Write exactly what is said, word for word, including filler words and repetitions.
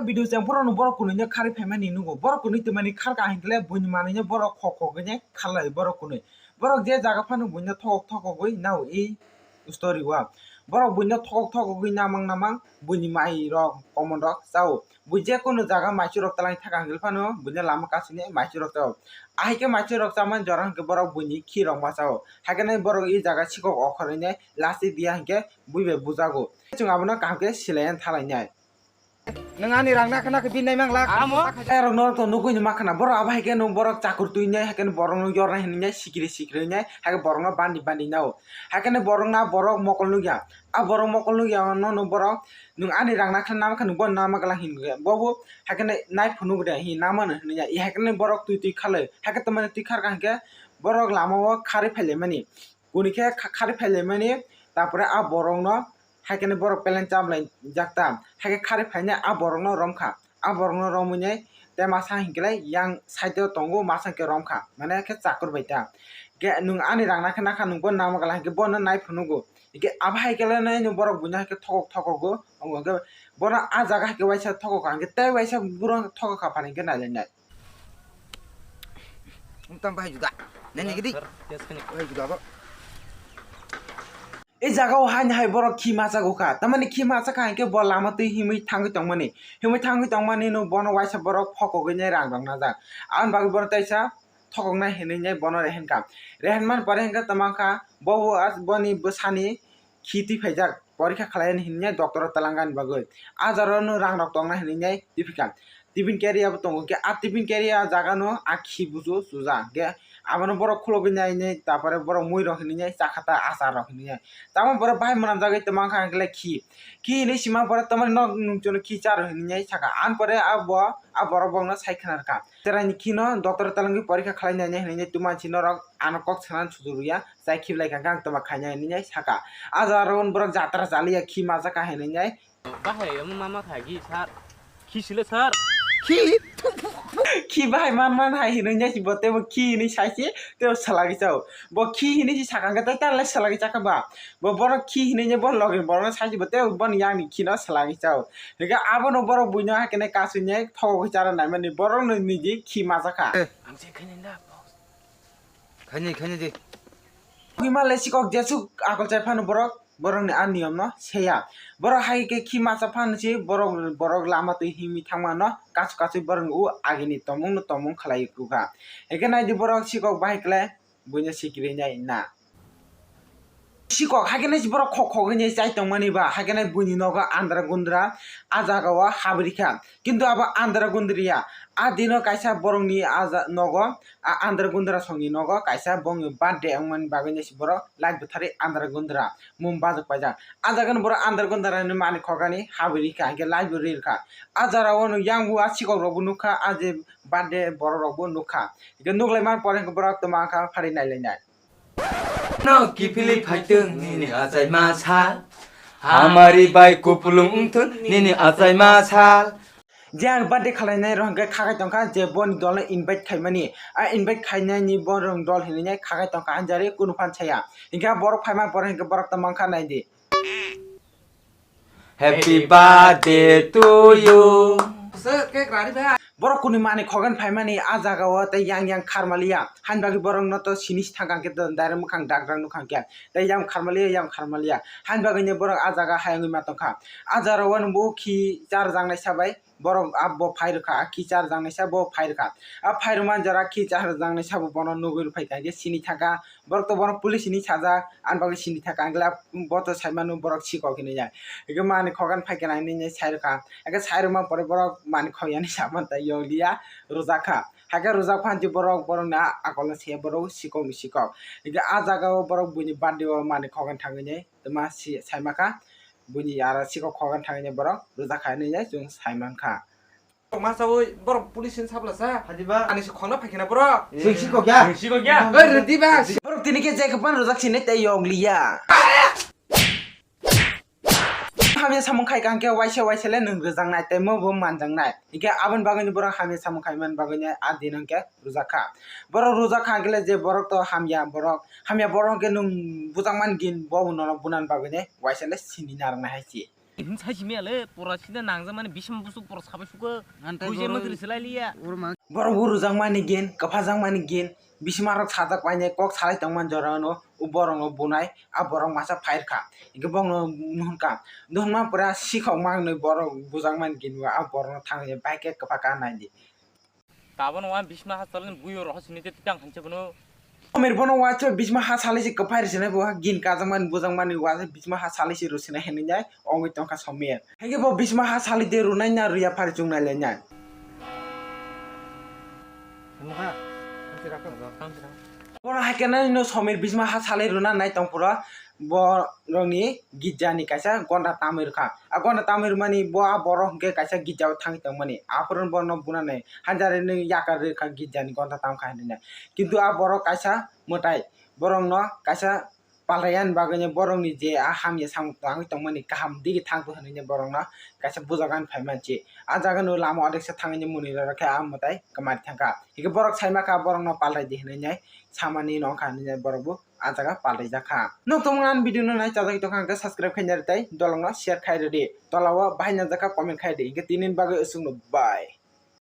Video chengphuru no borok kwnwi no kharwi phaimani nugo. Borok kwnwi twmani kharka hinkhe buini manwi no borok khok khogwi ne kharlai borok kwnwi. Borok je jaga phano buino thokok thokogwi nao i story o. Borok buino thokok thokogwi namang namang buini mai rok komon rok chao. Bui je kunu jaga maichwrok twlang thaka hwnkhe phano buino lama kasini maichwrok chao. Ahai khe maichwrok chamani jora hwnkhe borok buini khi rok ma chao. Haikhe borok i jaga sikok okhorwi ne lasi diya hwnkhe bui bai bujago. Chwng abono kaham khe silai thalainai. Nwng ani rang nakha nakha bini naimang lak. Amo? Tei rok norok to nugui ni makhana. Borok abo hai khe no borok chakur twi nai, hai khe no borok no yornai hinwi nai, sikiri sikiri nai, hai khe borok no bandi bandi nao. Hai khe no borok na borok mokol nugya. A borok mokol nugya no no borok nwng ani rang nakha nama kha nwng bo nama gala hin ge. Bo bo hai khe no nai phunuk de hin nama no hinwi nai. Hai khe no borok twi twi khalai. Hai khe tamani twi khar kha hwnkhe borok lama o kharwi phailaimani. Kuni khe kha-, kharwi phailaimani, tapore a borokno hai khe borok pelen chamlai jak ta, hai khe kharwi phainai a borokno romkha, a borokno romwi nai tei masa hinkhe yang side o tongo, masa hinkhe romkha, mane khe chakur bai ta. Khe nwng ani rang nakha nakha nwng bo nama gala hinkhe bono nai phunugo, hinkhe abo hai khe nai borok buino hai khe thokok thokogo, abo hinkhe bono a jaga hai khe waisa thokok kha, hinkhe tei waisa buro thokok kha phani hinkhe nai lai nai. Tamo bahai juda. Nani gidi. Bahai juda bo. E jaga o haini hai borok khi machago kha. Tamani khi machakha hinkhe bo lama twi himwi thangwi tongmani. Himwi thangwi tongmani no bono waisa borok phokogwi nai rang rok najak. Aboni bagwi bono teisa thokoknai hinwi nai bono rehen kha. Rehen man pore hinkhe tamo kha bo bo as boni bwsani khi twi phaijak, porikha khlainani hinwi doctor o twlangani bagwi. A jora no rang rok tongnai hinwi nai twi phikha. Tiffin carrier bo tongo, hinkhe a tiffin carrier jaga no a khi bujo suja, hinkhe abono borok khulogwi nai nai, tapore borok mui rok hinwi nai chakha ta, achar rok hinwi nai. Tamo borok bahai mwnamjagwi tongma kha hinkhe khi, khi hinwi sima pore tamani nok nungchano khi charo hinwi nai saka. An pore a bo, a borok bokno sai khna rwkha. Chwraini khino doctor twlangwi porikha khlai nai nai hinwi nai twi mansi norok ano kok sanani suju rwya. Chai khiblai kha, gang toma khainai hinwi saka. A jora o borok jatra chaliya khi machakha hinwi nai. Bahai omo mama kha gi sir. Khi sile sir. Khi. Khi bahai man man hai hinwi nai bo tebo khi hinwi sai se tebo salagi chao. Bo khi hinwi si sakang khe tai talai salagi chakha ba. Bo borok khi hinwi nai bo logi borok sai se bo tebo bon yang ni khino salagi chao. Hinkhe abono borok buino hai khe kasui nai thogo khe chara nai mani borok no niji khi machakha. Ang se khainai da. Khainai, khainai di. Bwima le sikok jesuk akol chai phano borok, borokni a niyomno seya. Borok hai khe khi macha phano si borok, borok lama twi himwi thangmano kasu kasui borokni u agini tomungno tomung khlai kukha. Hinkhe naidi borok sikok bahai khlai buino sikiri nai na. Sikok, haikhe nai borok khok khogwi nai chai tongmani ba, haikhe nai buini nogo andra gundra, a jaga o habri kha. Kintu abo andra gundriya, a dino kaisa borokni a ja-, nogo, a andra gundra songni nogo kaisa bongni birthday wngmani bagwi nai borok light bwtharwi andra gundra mum bajak paijak. A jaga no borok andra gundra ni manwi khogani habri kha, hinkhe light bo ri rwkha. A jora o no yang bo a sikok rok bo nukha, a je birthday borok rok bo nukha. Hinkhe nuklai man pore hinkhe borok tongma kha phari nai lai nai. No kiphilwi phaitwng nini achaima sal. Hamari bai kupulung wngthwng nini achaima sal. Je ang birthday khalainai rok hwnkhe khakai tongkha je boni dolno invite khaimani. A invite khainani borok dol hinwi khakai tongkha, anjari kunu phan saya. Hinkhe borok phaima pore hinkhe borok tongmangkha naidi. Happy birthday to you. Borok kuni manwi khogan phaimani a jaga o tei yang yang kharmaliya. Haini bagwi borok no to sini si thangkha hwnkhe to direct mwkhang dak dak nukha hwnkhe. Tei yang kharmaliya, yang kharmaliya. Haini bagwi ni borok a jaga hayungwi ma tongkha. A jora o nw bo khi char jangnai sabai. Borok a bo phai rwkha, a khi char jangnai sa bo phai rwkha. A phai rwma jora khi char jangnai sa bo bono nugwi rwphai kha hwnkhe sini thangkha. Borok to bono police hinwi sajak, ani bagwi sini thaka, ang khe bo to sai mano borok sikok hinwi ya. Hwnkhe manwi khogan phai khe nai nini sai rwkha. Hwnkhe sai rwma pore borok manwi khok yani saman tai yokliya rwjak kha. Hakhe rwjak phan je borok, borokni a-, akolno se borok sikokni sikok. Hwnkhe a jaga o borok buini birthday o manwi khogan thangwi nai tma si-, sai ma kha. Buini aro sikok khogan thangwi nai borok rwjak kha hinwi nai chwng sai man kha. Masa oi, borok police ni sapla sa. Hadi ba? Ani se khona phaikena borok. Sing sikok ya? Sing sikok ya? Oi, redi ba? Borok tini khe jai khe pan rojak sini tei yokliya. Hamya samung khai kha hwnkhe waisa waisa le nwng rwjaknai tei mo bo manjaknai. Hwnkhe aboni bagwino borok hamya samung khai mani bagwino a din hwnkhe rwjak kha. Borok rwjak kha hwnkhe le je borok to hamya borok, hamya borok hwnkhe nwng bujak mani gin bo nono bunani bagwino waisa le sini narwknai hai se. Hin sai simi ale pura sida nangjakmani bisma busuk pura sabai suka. Ante buji goro mangri silai liya. Urma. Borok bo rwjakmani gin, kwphajakmani gin, bisma rok sajak paine kok salai tongmani jorano, o borokno bunai, a borok masa phairkha. Hingke bokno nuhunka. Nuhunma pura sikhok mangnoi borok bujakmani gin, a borokno thangwi bai khe kwpha ka naidi. Tabono wa bisma ha salin buyo roho sini te tang hanche bono. Omer bono wa cho bisma ha salai si kwphai rwsinai bo gin kajakmani bujakmani wa bisma ha salai si rwsinai hinwi nai ongwi tongkha Somer. Hingke bo bisma ha salai de rwnai na rwya phari chungnai lai nai. Bono hai khe nai no Somer bisma ha salai rwna nai tongphuru borokni girjani kaisa gonda tamwi rwkha. A gonda tamwi rwmani bo a borok hwnkhe kaisa girjao thangwi tongmani. Aphuru bono bunani hanjarini yakar rwkha girjani gonda tamkha hinwi. Kintu a borok kaisa mwtai borokno kaisa palraiyani bagwi borokni je a hamya samung tangwi tongmani kaham digi thangtong hinwi borokno kaisa bujagan phaimansi. A jagano lama odeksa thangwi mwnwi rwkhe a mwtai kwmari thangkha. Hingke borok saimakha borokno palrai di hinwi samani nongkha hinwi borokbo a jaga palrai jakha. Nok tongmani video no nai chajagwi tongkha hingke subscribe khaina rwtai dolongno share khai rwdi. Tolao bahai nangjakha comment khai di. Hingke tini bagwi aswkno bye.